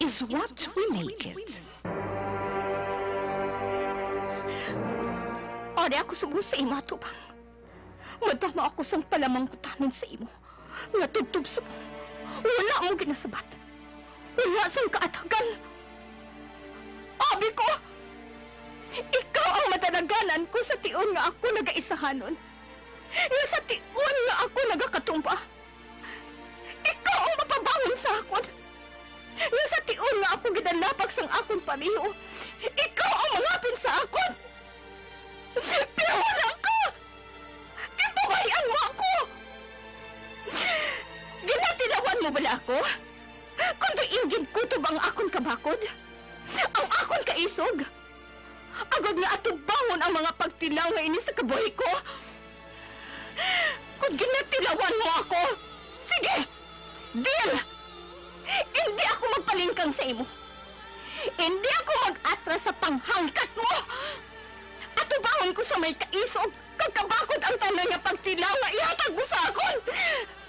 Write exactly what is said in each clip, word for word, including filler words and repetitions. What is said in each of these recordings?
is what we make it. Ari ako subong sa imo, atubang. Madamo ako sang palamangkutanon sa imo, nga tubtob subong wala mo ginasabat. Wala sang kaatagan. Abi ko, ikaw ang madalaganan ko sa tion nga ako nagaisahanon, nga sa tion nga ako nagakatumba. Ikaw ang mapabangon sa akon, nga sa tion nga ako ginalapag sang akon pareho, ikaw ang mangapin sa akon. Pero wala ka! Ginpabay-an mo ako! Ginatilawan mo bala ako? Kon diin ginkutob ang akon kabakod, ang akon kaisog, agod nga atubangon ang mga pagtilaw nga ini sa kabuhi ko? Kon ginatilawan mo ako, sige! Deal! Indi ako magpalingkang sa imo. Indi ako mag-atras sa panghangkat mo. Atubangon ko sa may kaisog kag kabakod ang tanan nga pagtilaw nga ihatag mo sa akon.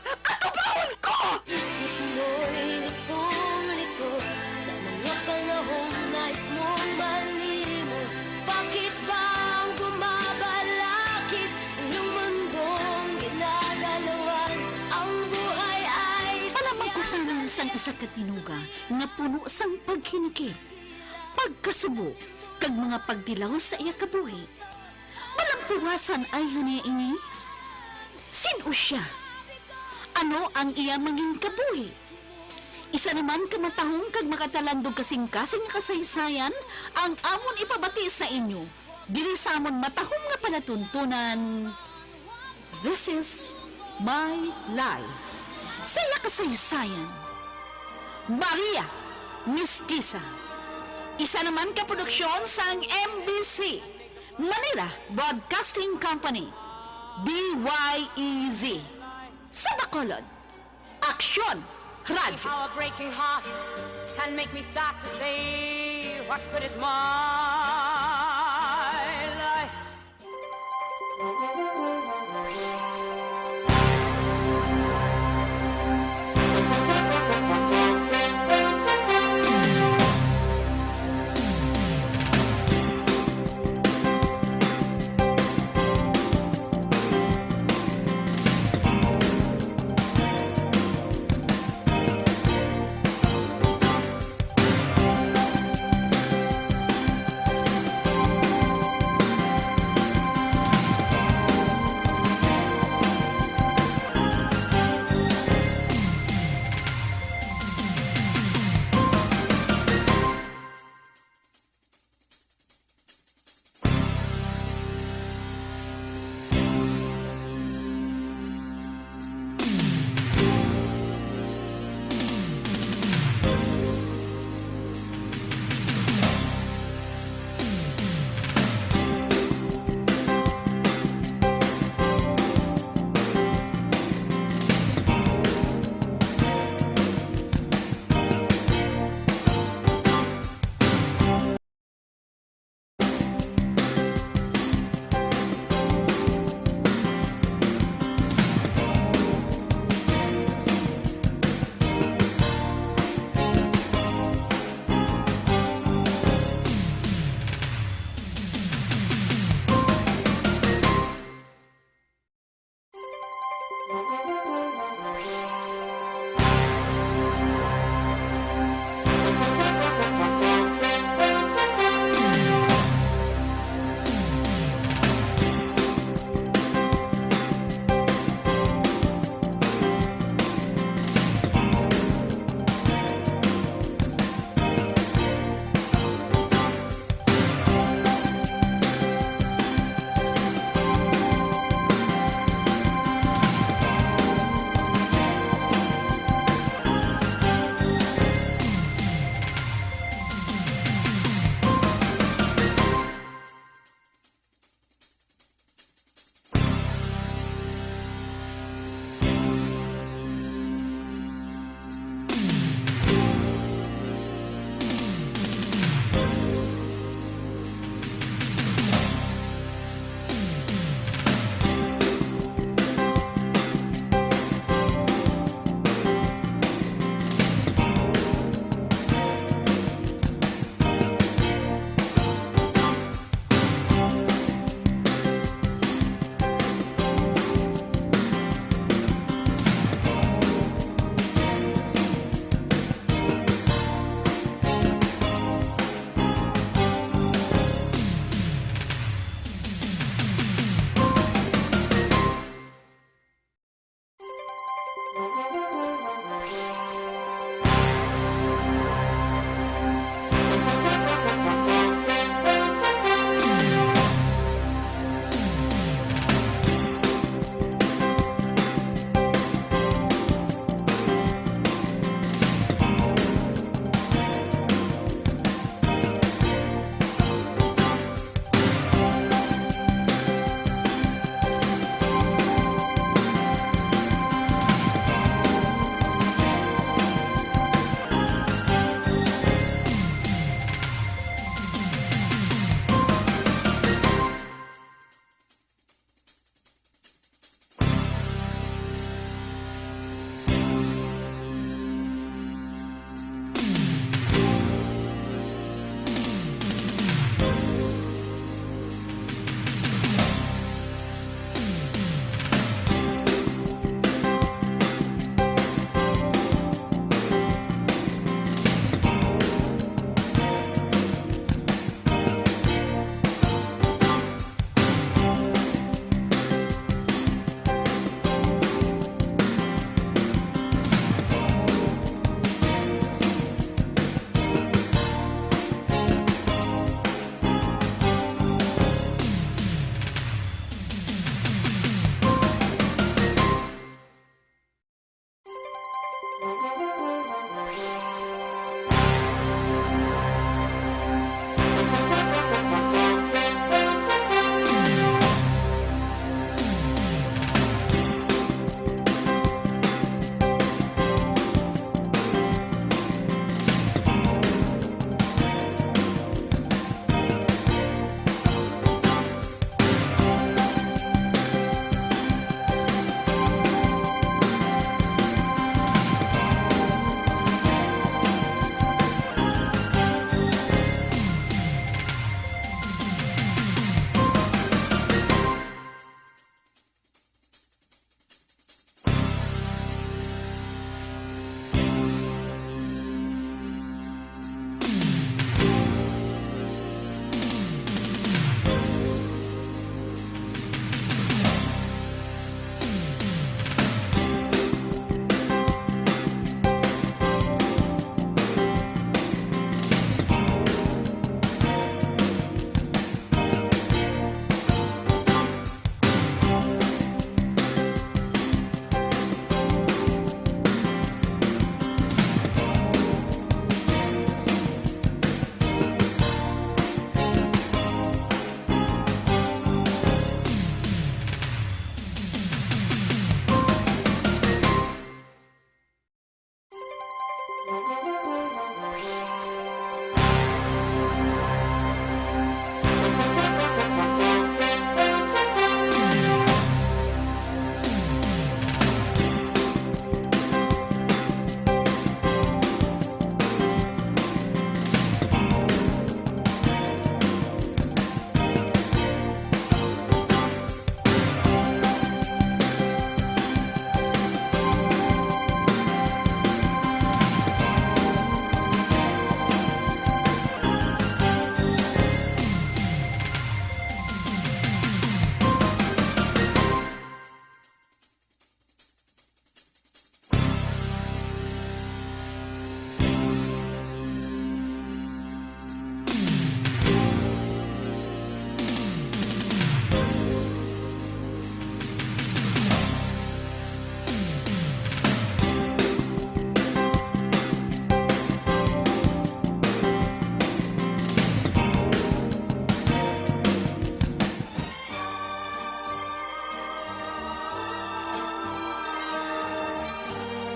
Atubangon ko! Isip mo'y litong-lito sa mga panahong nais mong malimot. Bakit ba ang bumabalakid ang iyong mundong ginagalawan? Ang buhay ay Palamangkutanon sang isa ka tinuga nga puno sang paghinikit, pagkasubo, kag mga pagtilaw sa iya kabuhi. Malampuwasan ay niya ini? Sin-o sia? Ano ang iya mangin kabuhi? Isa naman ka matahom kag makatalandog kasing-kasing nga kasaysayan ang amon ipabati sa inyo diri sa amon matahom nga palatuntunan. This is My Life. Sa iya kasaysayan, Maria Mestiza. Isa naman ka produksyon sang M B C, Manila Broadcasting Company, B Y E Z, sa Bacolod. Aksyon Radyo. How a breaking heart can make me start to say, what good is my life?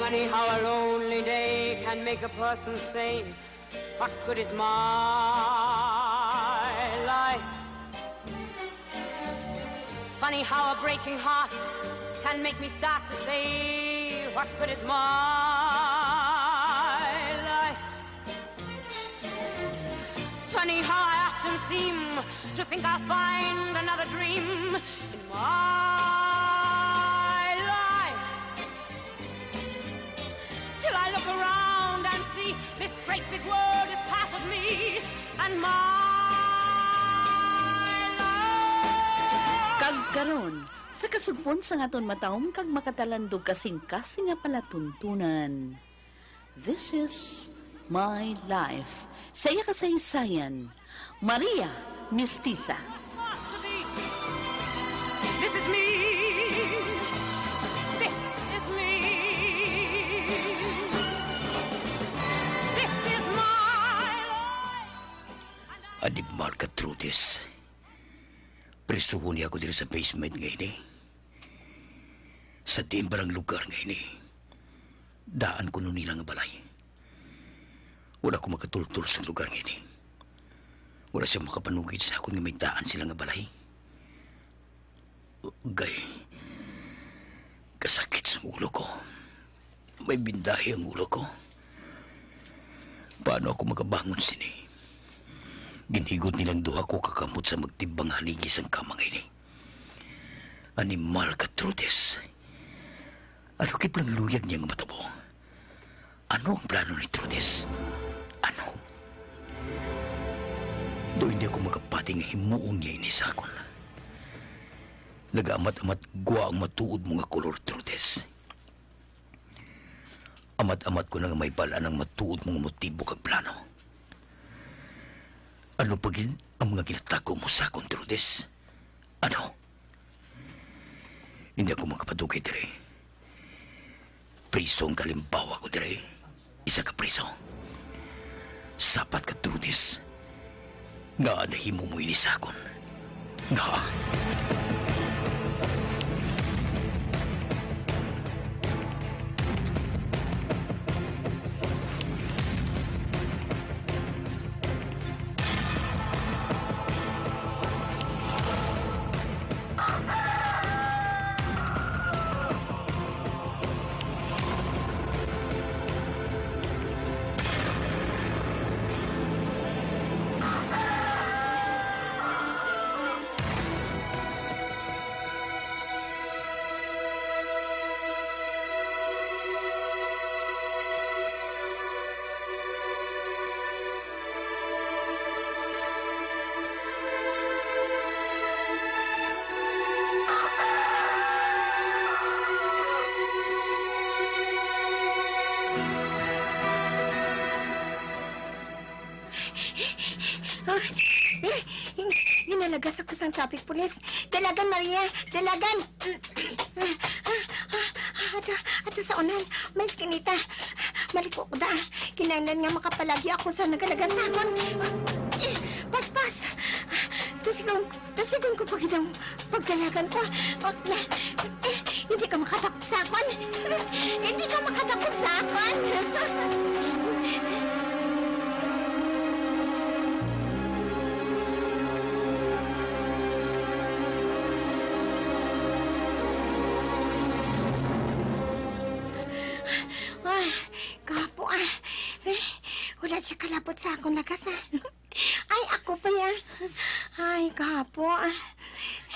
Funny how a lonely day can make a person say, "What good is my life?" Funny how a breaking heart can make me start to say, "What good is my life?" Funny how I often seem to think I'll find another dream in my life. Till I look around and see this great big world is part of me and my life. Kag karon, Sa kasugpon sang aton matahom kag makatalandog kasing-kasing nga palatuntunan. This is My Life. Sa iya kasaysayan, Maria Mestiza. This is me. This is me. This is my life. Animal ka, Trudes. Prisuhon niya ako diri sa basement nga ini. Sa diin ba ang lugar nga ini? Daan kuno nila nga balay. Wala ko makatultol sa lugar nga ini. Wala siya makapanugid sa akon nga may daan sila nga balay. Gay, kasakit sa ulo ko. May bindahi ang ulo ko. Paano ako makabangon sini? Ginhigot nilang duha ko ka kamot sa magtibang haligi sang kama nga ini. Animal ka, Trudes. Ano kay palangluyag niya nga matabo? Ano ang plano ni Trudes? Ano? Do hindi ako makapati nga himuon niya ini sa akon. Nagaamat-amat gwa ang matuod mo nga kolor, Trudes. Amat-amat ko na nga may bal-an ang matuod mo nga motibo kag plano. Ano pa gid ang mga ginatago mo sa akon, Trudes? Ano? Hindi ako makapadugay diri. Priso ang kalimbawa ko diri. Isa ka priso. Sapat ka, Trudes, nga nahimo mo ini sa akon. Nga. Ah, eh, ginalagas ako sang traffic police. Dalagan, Maria! Dalagan! Ato, ato sa unan, may iskinita. Maliko ko da. Kinahanglan nga makapalagyo ako sa nagalagas sa akon. Eh, paspas! Tusigon, tusigon ko pa gid ang pagdalagan ko. Oh, eh, hindi ka makadakop sa akon. Hindi ka makadakop sa akon. Ah, kapo, ah. Eh, wala siya kalabot sa akon lagas, ah. Ay, ako pa ya. Ay, kapo, ah.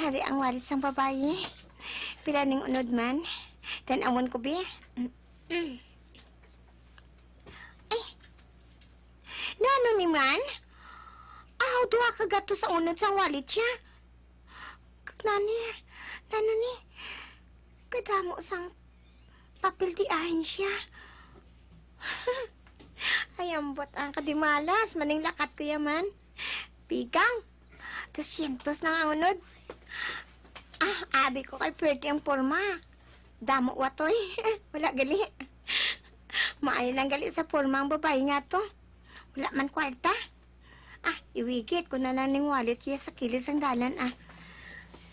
Hari ang wallet sang babayi. Pila ning unod man? Tan-awon ko, bi. Mm. Ay. Nano ni man? Aw, duha ka gatos ang unod sang wallet siya. Kag nani, nano ni? Kadamo sang papel di ahensya. Ay, ambot ang kadimalas, maning lakat ko yaman. Pigang, dosyentos na nga unod. Ah, abi ko kay pwerte ang porma. Damo watoy. Wala gali. Maayo lang gali sa porma ang babayi nga to. Wala man kwarta. Ah, iwigit ko na lang ning wallet iya sa kilid sang dalan, ah.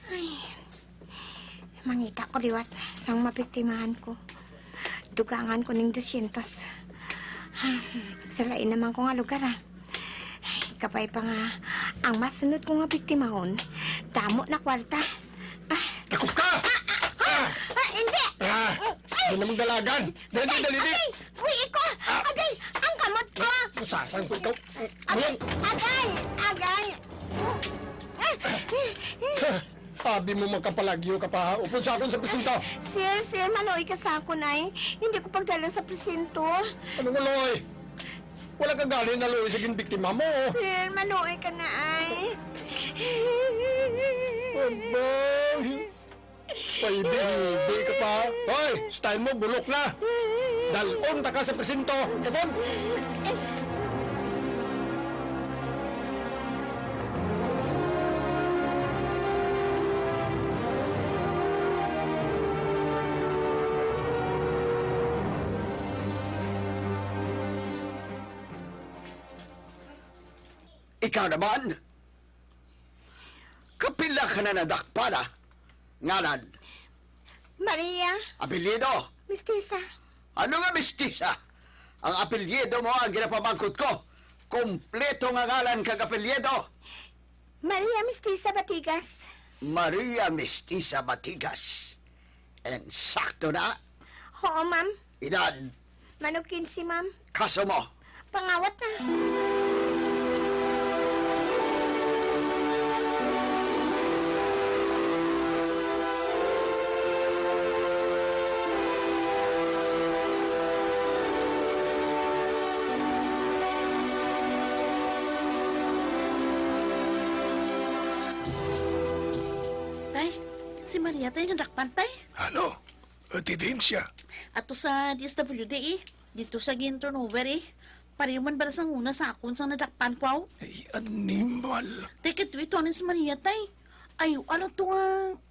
Ay, mangita ko liwat sang mabiktimahan ko. Dugangan ko ning dosyentos. Ah, sa lain naman ko nga lugar, ah. Ay, kabay pa nga, ang masunod ko nga biktimahon, damo na kwarta. Ah. Takot ka! Ah, ah, ah, ah, hindi! Ah, ay! Di naman dalagan! Dali, agay, dali, dali! Agay! Uy, iko! Ah! Agay! Ang kamot ko! Usasan ko ikaw! Agay! Buyong! Agay! Agay! Ah! Abi mo makapalagyo ka pa, ha? Upod sa akon sa presinto! Sir, sir, maluoy ka sa akon, ay. Hindi ko pagdala sa presinto. Ano nga, Loy? Wala ka gani naluoy sa ginbiktima mo. Sir, maluoy ka na, ay. Abay. Paibi-ibi ka pa. Hoy, style mo, bulok na. Dalon ta ka sa presinto. Tapon. Ikaw naman? Kapila ka na nadakpan, ah? Ngalan? Maria. Apelyido? Mistisa. Ano nga mistisa? Ang apelyido mo ang ginapamangkot ko. Kompleto nga ngalan kag apelyido. Maria Mistisa Batigas. Maria Mistisa Batigas. Insakto na. Oo, ma'am. Edad? Manok kinse, ma'am. Kaso mo? Pangawat na. Tay, si Maria, tay, nadakpan, tay. Ano? Ati din siya. Ato sa D S W D, eh. Dito sa gin turnover, eh. Pareho man bala sang una sa akon sang nadakpan ko, aw. Ay, animal. Tay, kadto ito, ano si Maria, tay? Ay, ano to nga,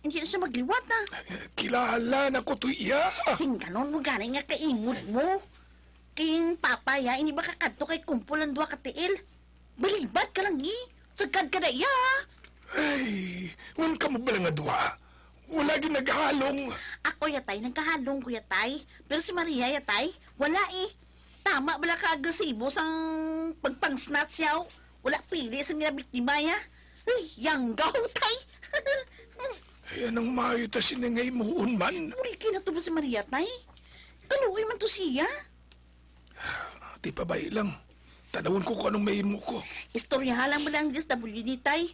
hindi na siya magliwat, ah. Eh, kilala na ko to iya. Sing ganon mo gani nga kaimod mo. Kay ang papa, ya, hindi makakadto kay kumpol ang duha ka tiil. Balibad ka lang, eh. Sagad ka na iya, ha? Ay, ngan kamo bala nga duha? Wala gid naghalong. Ako, yatay, nagkahalong ko, yatay. Pero si Maria, yatay, wala, eh. Tama bala ka agresibo sang pagpang-snatch yaw. Wala pili sang ginabiktima, ya. Ay, yanggaw, tay. Ay, anong maayo ta sini nga himuon man? Muliki na to ba si Maria, tay? Kaluoy man to siya. Ti pabay lang. Tanawon ko kung anong mahimo ko. Istoryahan lang mo lang ang D S W D, tay.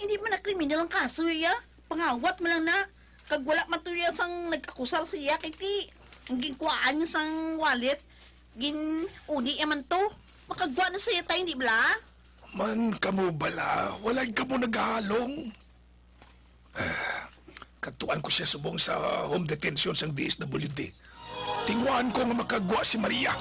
Hindi man na kriminal ang kaso, ya. Pangawat mo lang na. Kag wala man to ya sang nag-akusar siya kay ti ang ginkuhaan niya sang wallet, gin-uli niya man to. Makagwa na siya, tay, hindi bala? Man kamo bala, wala kamo naghalong. Ah, kadtuan ko siya subong sa home detention sang D S W D. Tinguhaan ko nga makagwa si Maria.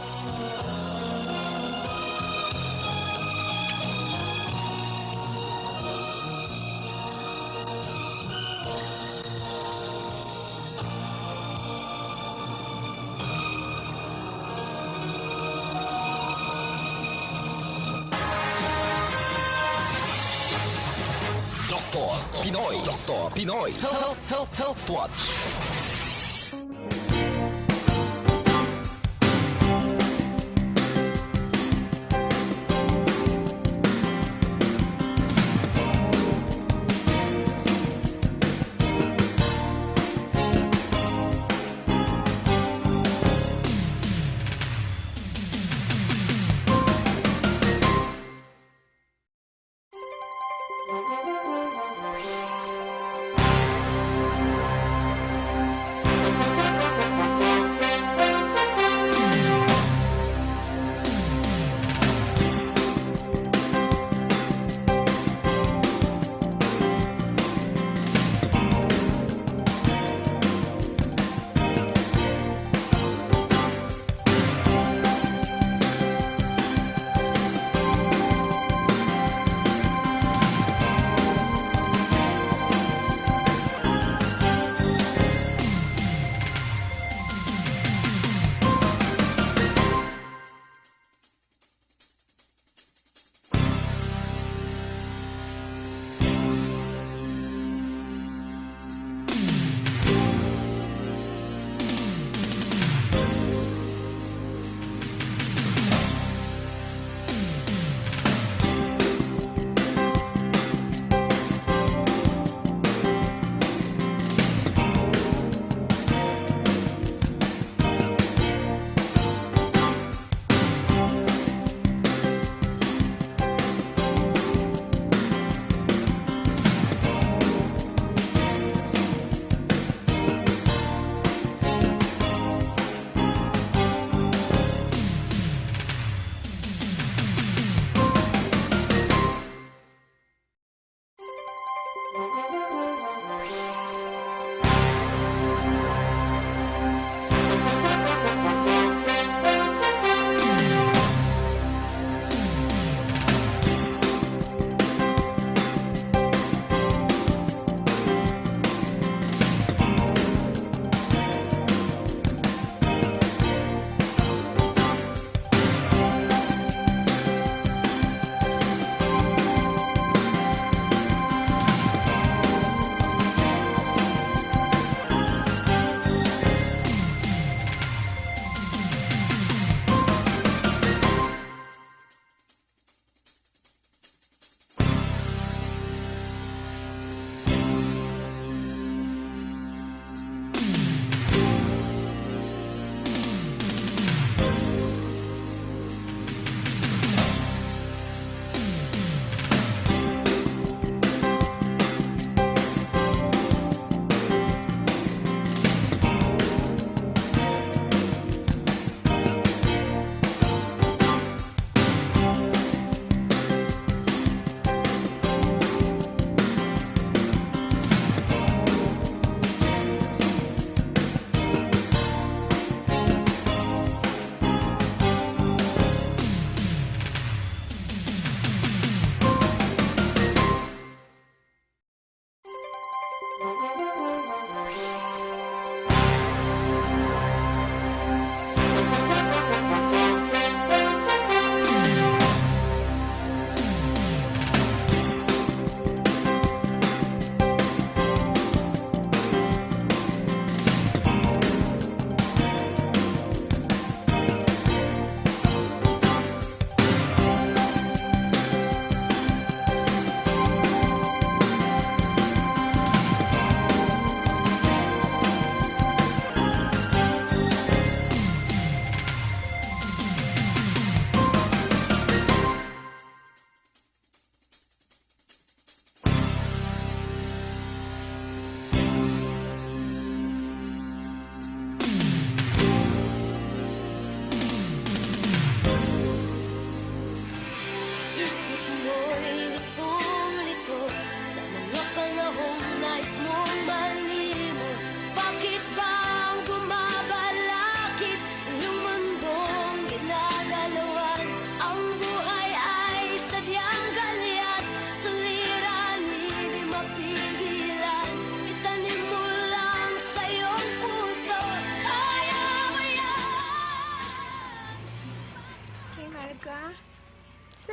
Doktor Pinoy. Doktor Pinoy. Health, health, health watch.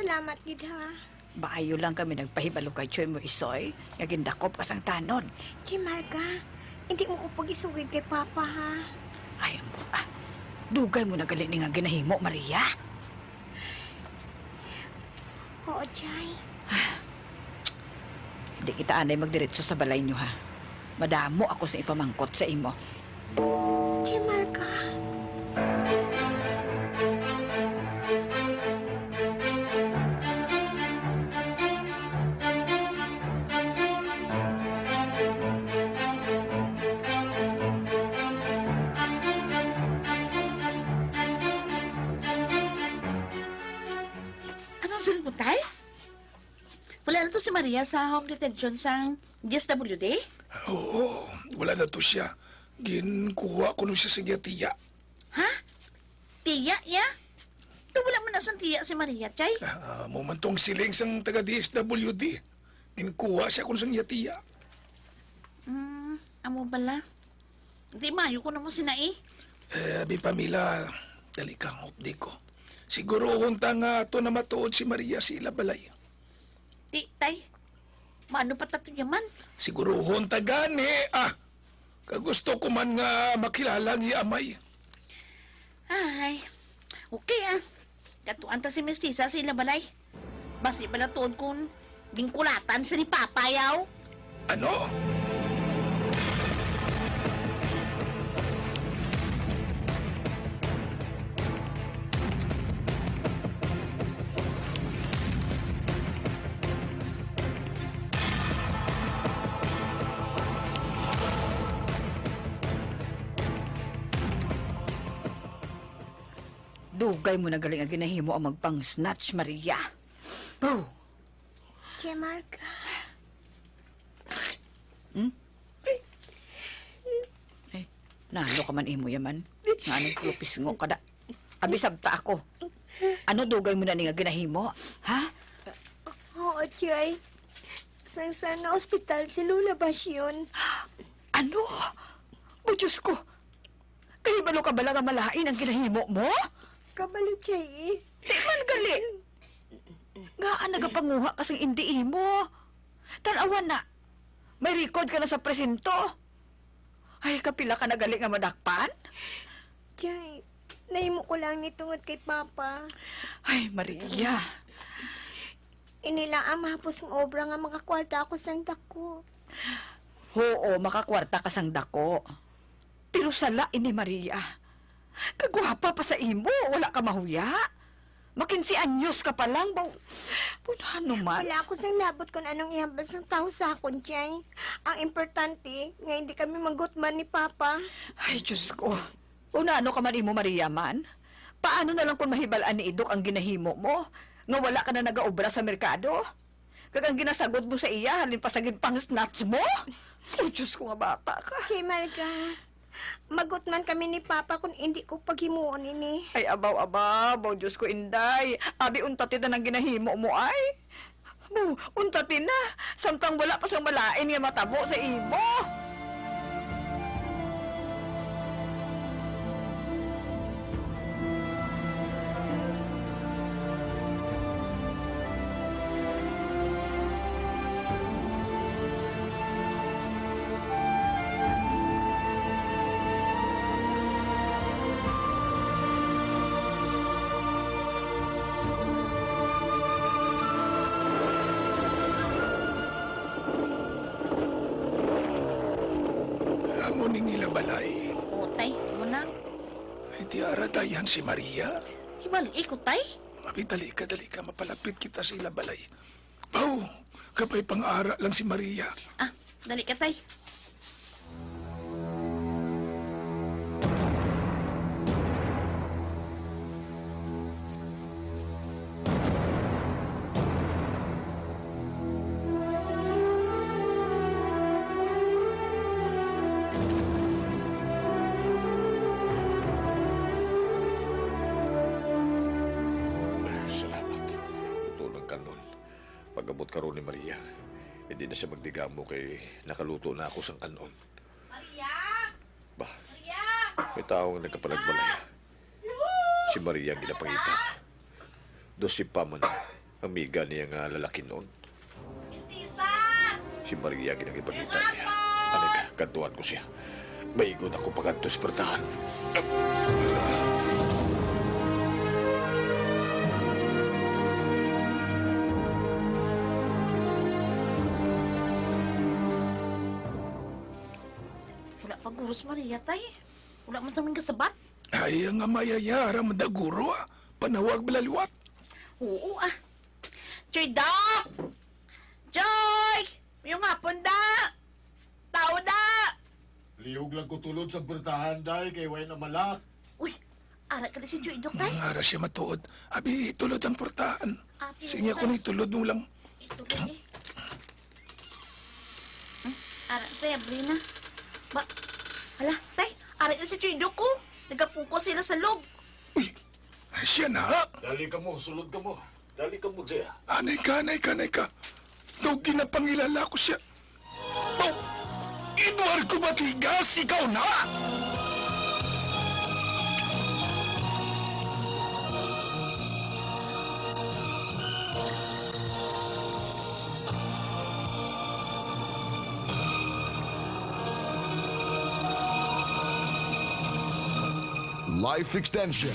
Salamat gid, ha. Maayo lang kami nagpahibalo kay Choy mo, Isoy, nga gindakop ka sang tanod. Che Marga, hindi mo ko pag-isugid kay Papa, ha? Ay, ambot, ah. Dugay mo na gali ni nga ginahimo, Maria. Oo, Chay. Di kita anay magdiretso sa balay niyo, ha? Madamo ako sa ipamangkot sa imo. Che Marga. Anong sunod mo, Tay? Wala na to si Maria sa home detention sang D S W D? Oo, wala na to siya. Ginkuha ko no siya sa iya tiya. Ha? Tiya niya? To wala man na sang tiya si Maria, Chay? Ah, amo man tong siling sang taga D S W D. Ginkuha siya kuno sang iya tiya. Hmm, amo bala. Di maayo ko na mo sina, eh. Eh, abi, Pamela, dali ka, updi ko. Siguruhon ta nga ato na matuod si Maria sa ila balay. Di, Tay. Maano pa ta to yaman? Siguruhon ta gani, ah. Kag gusto ko man nga makilala ang iya amay. Ay, okay, ah. Katuan ta si Mistisa sa ila balay. Basi bala tuod kon ginkulatan sa ni Papa, yaw. Ano? Dugay mo na gali nga ginahimo ang magpang-snatch, Maria. Oh! Che Marga. Hmm? Eh, nano ka man imo yaman? Nganong pulupisngo ka da? Abi, sabta ako. Ano dugay mo na ni nga ginahimo? Ha? Oo, Chay. Sang, sang na-ospital si Lola Basyon. Ano? O Diyos ko! Kahibalo ka bala nga malain ang ginahimo mo? Kabalo, Chay. Di man gali. Ngaa nagapanguha ka sing indi imo? Tan-awa na. May record ka na sa presinto. Ay, kapila ka na gali nga madakpan? Chay, nahimo ko lang ni tungod kay Papa. Ay, Maria. Ini lang ang mahapos nga obra nga makakwarta ako sang dako. Oo, makakwarta ka sang dako. Pero sala ini, Maria. Kagwapa pa sa imo, wala ka mahuya. Makinse anyos ka pa lang, baw-, baw-, ano man? Wala ako sang labot kung anong ihambal sang tawo sa akon, Chay. Ang importante, nga hindi kami magutman ni Papa. Ay, Diyos ko. Baw-, ano ka man imo, Maria man? Paano na lang kung mahibal-an ni Idok ang ginahimo mo, nga wala ka na nagaobra sa merkado? Kag ang ginasagod mo sa iya, halin pa sa ginpang-snatch mo? Oh, Diyos ko nga bata ka. Che Marga, magutman kami ni Papa kung indi ko paghimuon ini. Ay, abaw, abaw, abaw, Diyos ko, Inday. Abi, untatin na nang ginahimo mo, ay. Abaw, untatin na, samtang wala pa sang malain nga matabo sa imo. Amo ning ila balay. O, tay, amo na. Ay, di ara dayan si Maria. Hibal-i ko, tay. Abi, dali ka, dali ka. Mapalapit kita sa ila balay. Baw, kapay pang-ara lang si Maria. Ah, dali ka, tay. Salamat. Luto ng kanon. Pag-abot karon ni Maria, hindi na siya magdigamo kay nakaluto na ako sang kanon. Maria! Ba, Maria! May tawo nga nagkapanagbalay. Si Maria ang ginapangita. Dose pa man. Amiga niya nga lalaki noon. Miss Tisa! Si Maria ginagipangita niya. Anig, kadtuan ko siya. Maigo na ko pakadto sa puertahan. Wala pa guro si Maria, tay. Wala man sa aming kasabat. Ay, ang amaya niya, ara man da guro, ah. Panawag bala liwat. Oo, ah. Choy Doc! Choy! Mayong hapon, da! Tao, da! Lihog lang ko tulod sa puertahan, day, kay way na malak. Uy, ara ka na si Choy Doc, day? Ang ara siya matuod. Abi, tulod ang puertahan. Ate, Sige, ako tay. Ni tulod mo lang. Ito, day. Hmm? Ara, tay, abri na. Ba, hala, tay, ara ka si Choy Doc, oh. Nagapuko sila sa log. Uy, ay siya na. Dali ka mo, sulod ka mo. Dali ka mo, Jaya. Anay ka, anay ka, anay ka. Daw ginapangilala ko siya. Oh, Edward Cubatigas, ikaw na! Life extension.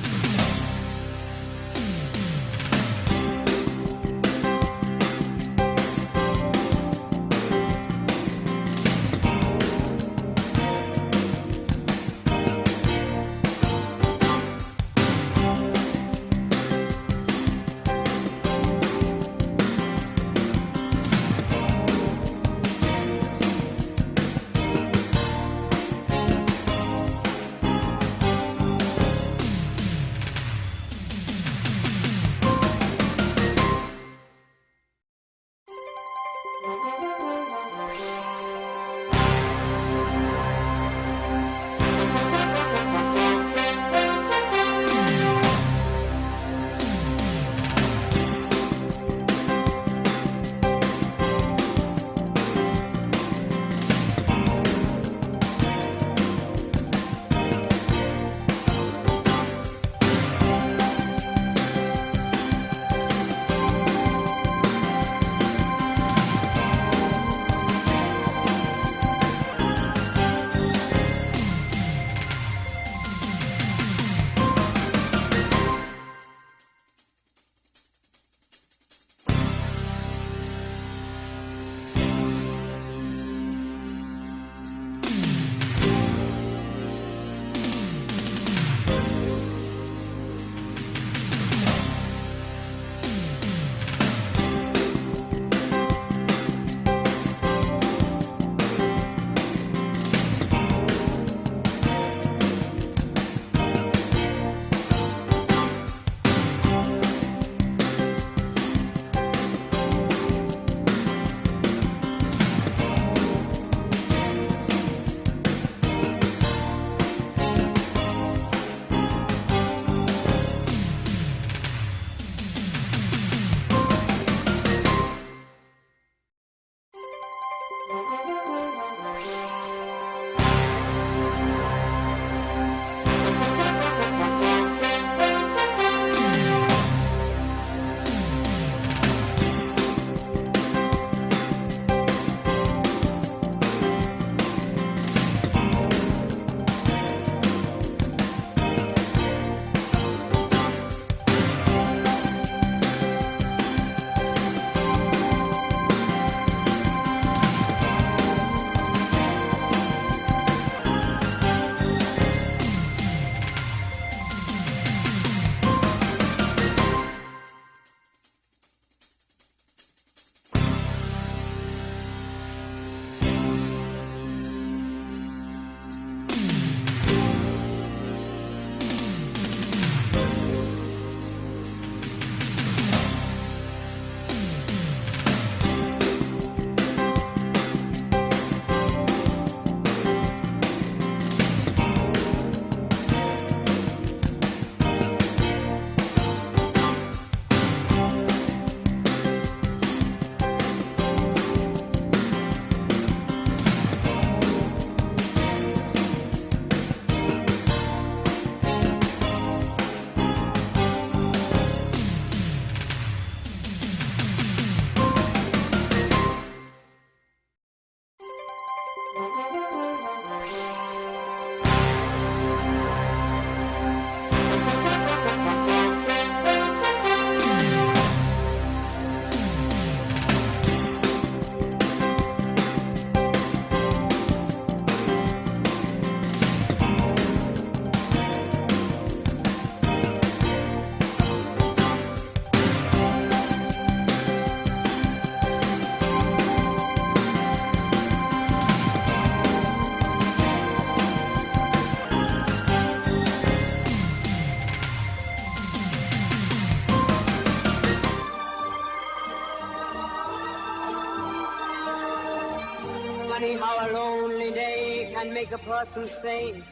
And make a person say,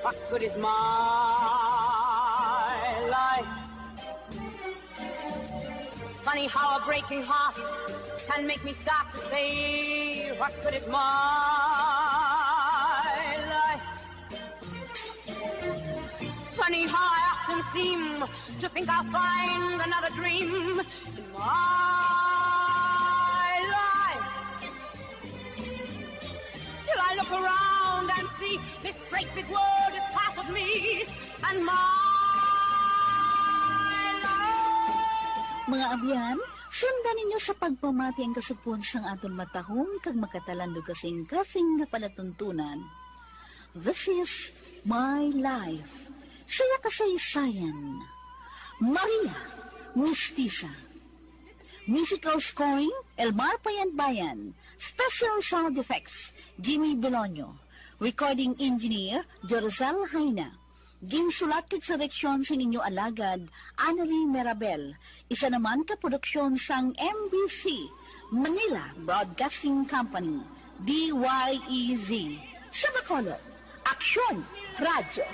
"What good is my life?" Funny how a breaking heart can make me start to say, "What good is my life?" Funny how I often seem to think I'll find another dream in my life. Till I look around and see this great big world is half of me and my life. Mga abyan, sundan ninyo sa pagpamati ang kasugpon sang aton matahom kag makatalandog kasing-kasing nga palatuntunan. This is My Life. Saya kasaysayan. Maria Mistisa. Musical scoring, Elmar Payanbayan. Special sound effects, Jimmy Belonio. Recording engineer, Jorzal Jaina. Ginsulat kag direksyon sang inyo alagad, Annalie Merabel. Isa naman ka produksyon sang M B C, Manila Broadcasting Company, D Y E Z. Sa Bacolod, Aksyon Radyo.